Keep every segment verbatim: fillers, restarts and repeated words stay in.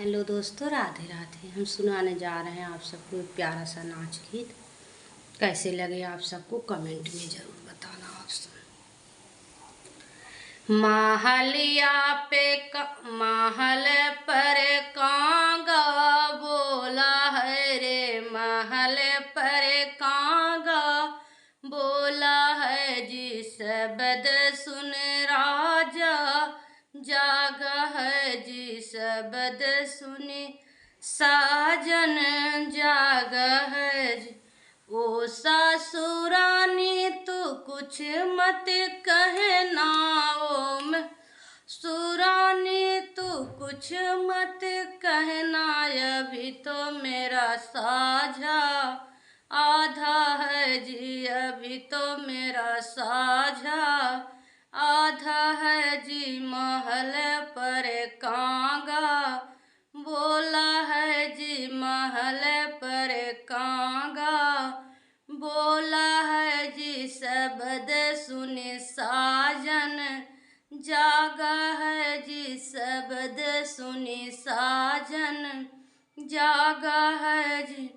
हेलो दोस्तों, राधे राधे। हम सुनाने जा रहे हैं आप सबको एक प्यारा सा नाच गीत। कैसे लगे आप सबको कमेंट में ज़रूर बताना आप सब। महलिया पे क-, महल पर कागा बोला है रे, महल पर कागा बोला है जी, शब्द सुन राजा जागा है जी, शब्द सुनी साजन जागा है जी। ओ सासुरानी तू कुछ मत कहना, ओ म-, सुरानी तू कुछ मत कहना, अभी तो मेरा साझा आधा है जी, अभी तो मेरा साझा आधा है जी। महल पर कागा बोला है जी, महल पर कागा बोला है जी, शब्द सुनी साजन जागा है जी, शब्द सुनी साजन जागा है जी।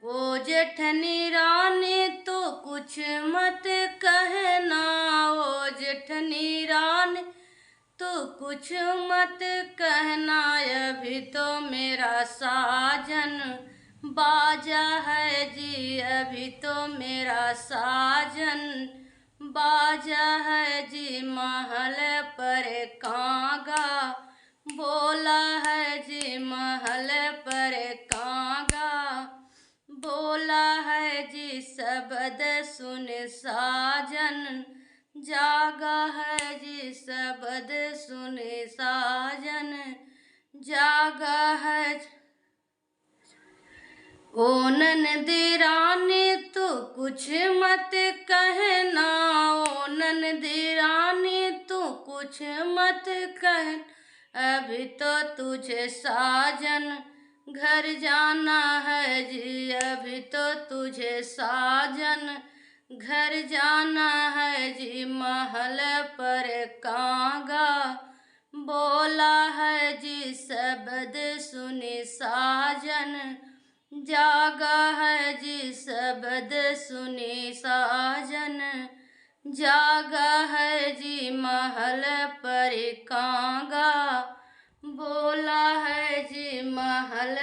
ओ जेठनी रानी तू कुछ मत कहना, ओ जेठनी रानी तू कुछ मत कहना, अभी तो मेरा साजन बाजा है जी, अभी तो मेरा साजन बाजा है जी। महल पर कागा बोला है जी, महल पर कागा बोला है जी, शब्द सुन साजन जागा है जी, शब्द सुन साजन जागा है जी। ओ ननदी रानी तू कुछ मत कहना, ओ ननदी रानी तू कुछ मत कहना, अभी तो तुझे साजन घर जाना है जी, अभी तो तुझे साजन घर जाना है जी। महल पर कागा बोला है जी, शब्द सुनी साजन जागा है जी, शब्द सुनी साजन जागा है जी। महल पर कागा बोला है जी, महल